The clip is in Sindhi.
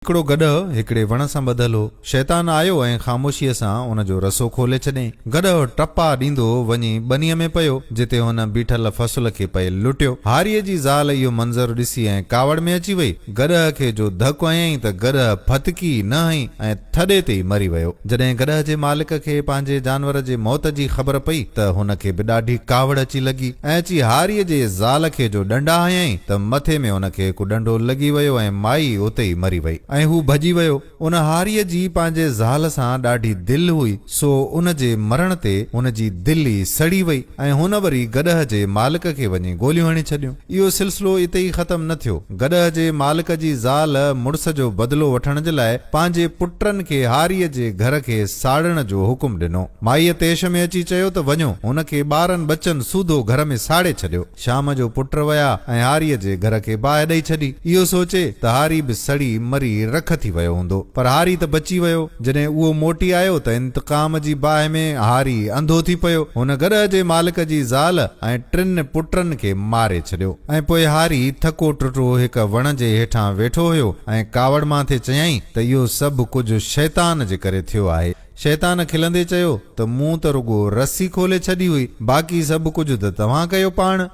هڪڙو گڏهه هڪڙي وڻ سان ٻڌل هو. شيطان آيو ۽ خاموشيء سان ان جو رسو کولي ڇڏيائين. گڏهه ٽپا ڏيندو وڃي ٻنيء ۾ پيو، جتي هن بيٺل فصل کي پئي لٽيو. هاريء جي زال اهو منظر ڏسي ۽ ڪاوڙ ۾ اچي وئي. گڏهه کي جو ڌڪ هنيائين ته گڏهه ڦٿڪي نه هنئي ۽ ٿڏي تي ئي مري ويو. جڏهن گڏهه جي مالڪ کي پنهنجي جانور جي موت جي خبر پئي ته هن کي به ڏاڍي ڪاوڙ اچي لڳي ۽ اچي هاريء جي زال کي جو ڏنڊا هنيائين ته مٿي ۾ هن کي هڪ ڏنڊو لڳي ويو ۽ مائي اتي ئي مري وئي ۽ هو ڀڄي ويو. ان هاريء جي پنهنجي زال سان ڏاڍي دل هئي سو ان جي مرڻ تي هن جي دل ئي سڙي وئي ۽ هن وري گڏهه جي مالڪ کي وڃي گوليون هڻي ڇڏيون. اهو سلسلو اتي ئي ختم نه ٿيو. گڏهه جي مالڪ جي زال مڙس جو بدلو وٺڻ جي لاء پنهنجي پٽن کي هاريء جي گهر کي ساڙڻ جو حڪم ڏنو. مائيء طيش ۾ اچي چيو ته وڃو، هن کي ٻارن ٻچن سوڌو گهر ۾ ساڙي ڇڏيو. شام جو پٽ ويا ۽ هاريء جي گهر کي باهه ڏئي ڇڏي. اهو سوچي ته هاري به سڙي مري رک ٿي ويو هوندو. پر هاري ته بچي ويو. جڏهن اهو موٽي آيو ته انتقام جي باهه ۾ هاري انڌو ٿي پيو. هن گڏهه جي مالڪ جي زال ۽ ٽن پٽن کي ماري ڇڏيو ۽ پوء هاري ٿڪو ٽٽو هڪ وڻ جي هيٺان ويٺو هيو ۽ ڪاوڙ مان ٿي چيائين ته اهو سڀ ڪجهه شيطان جي ڪري ٿيو آهي. شيطان کلندي چيو ته مون ته رڳو رسي کولي ڇڏي هئي، باقي سڀ ڪجهه ته توهان ڪيو پاڻ.